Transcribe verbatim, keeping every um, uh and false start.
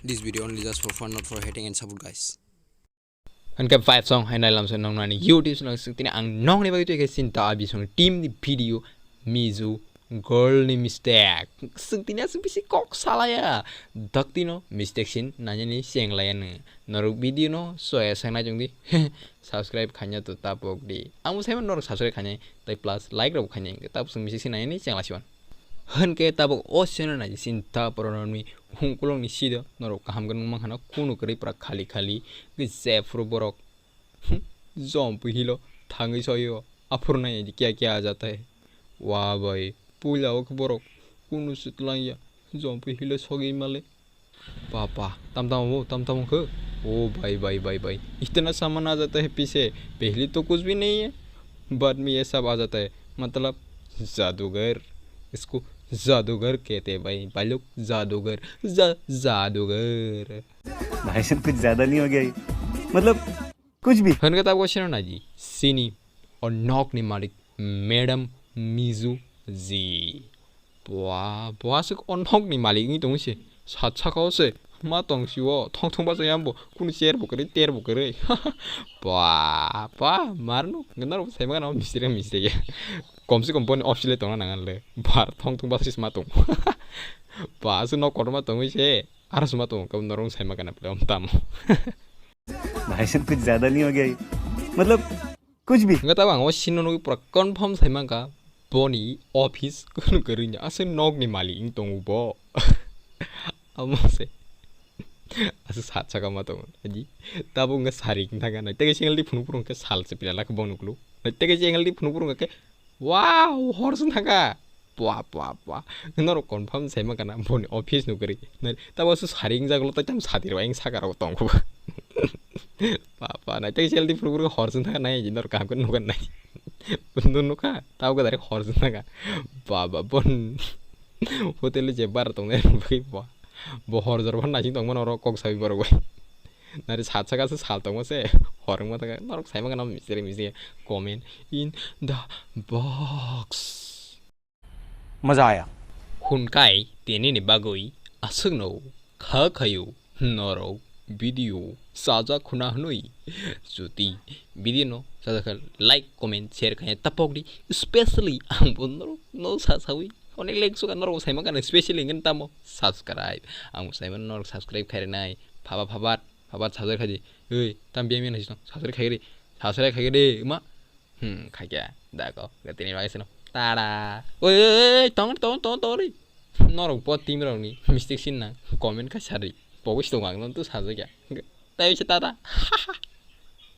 This video only just for fun, not for hating and support, guys. Hwnkhe five song hai nailam se nong nani YouTube channel sing tini ang nong ni bagwi twi khe sinta abi song team ni video Mizu girl ni mistake. Sing tini aswk bisi kok salaya. Dak tino mistake sin nanya ni cheng laya nung. Norok video no soya sang nai jong di. Subscribe khanya to tapok di. Ang bo sai man norok subscribe khanya tai plus like rok khanya. Tapos misi sin nanya ni cheng lasiwan. Hwnkhe tabuk o channel nai sinta poroni hungkulung ni sido norok kaham khe nung mankha na kunu kwrwi pura khali khali khe jephuru borok jompu hilo thangwi soyo aphuru nai di kya kya ajata hai. Wa bai puila o khe borok kunu swtlang ya jompu hilo sogwi male. पापा, तम तम हो, तम तम हो। ओ भाई, भाई, भाई, भाई, इतना सामान आ जाता है पीछे, पहले तो कुछ भी नहीं है, बाद में ये सब आ जाता है। मतलब, जादूगर, इसको जादूगर कहते हैं भाई, भाई लोग, जादूगर, जा-, जादूगर। भाई साहब, कुछ ज्यादा नहीं हो गया ये? मतलब, कुछ भी। Hwnkhe tabuk sino naidi, sini o nokni malik, Madam Mizu ji. Bua, bua se o nokni malik wngwi tongwi se. Sat saka o se ma tong si o, thong thong bachai ya bo, kunu cher bo kwrwi, ter bo kwrwi. Bua, bua, marno, gana rok sai ma gana mistiri mistiri. Kom se kom boni office le tongna nang le. Bar thong thong bachai se ma tong. Bua se nok kotor ma tongwi se. Aro suma tongo, kabo norok sai ma kana pele om tamo. भाई साहब, कुछ ज्यादा नहीं हो गया ये? मतलब, कुछ भी। Hwnkhe tabuk ang o sino nugwi pura confirm sai mankha, boni office kunu kwrwi ni aswk nokni malik wng tongo bo. Amo se aswk sat saka ma tongo. Aji, tabuk wngkha sari wng thangkha nai. Tei single di phunuk phunuk khe sal se pila lakha boni ukuluk. Tei single di phunuk phunuk khe Wow, hor se thangkha. Pua, pua, pua. Norok confirm sai ma kana boni office no kwrwi. Nai, tabo su saring jagolo tai tam sati rok ang saka rok tong kho. Pa, pa, nai tai seldi phuru phuru hor se thangkha nai, norok kaham khe nukha nai. Bundo nukha, tabo khe direct hor se thangkha. Ba, ba, bon. Hotel je bar tong nai, bai, ba. Bo hor jor ban nasing tong mano oro kok sawi borok bai. Nari sat saka se sal tongma se, hor wngma thangkha. Norok sai ma kana misiri misiri comment in the box. मजा आया। Hwnkai tini ni bagwi aswkno kha khayo norok video sajak khuna hwnwi. Jodi video no sajak kha like, comment, share khaina tapok di, specially ang bo norok no sa sawi onek like suka norok sai ma kana specially ngen tamo subscribe. Ang bo sai ma norok subscribe kharinai phaba phabat phabat subscribe khaidi. Oi tam biyang biyang nasi tong subscribe khairi, subscribe khairi ma. Hmm, khaikya, dago, gatini bagwi sino. Tada. Oi, oi, oi, tong, tong, tong, tong, ri. Norok bo team rokni mistake sin na comment kha sari. Pogwi si tongo ang, non tu sajakya. Tai se tada.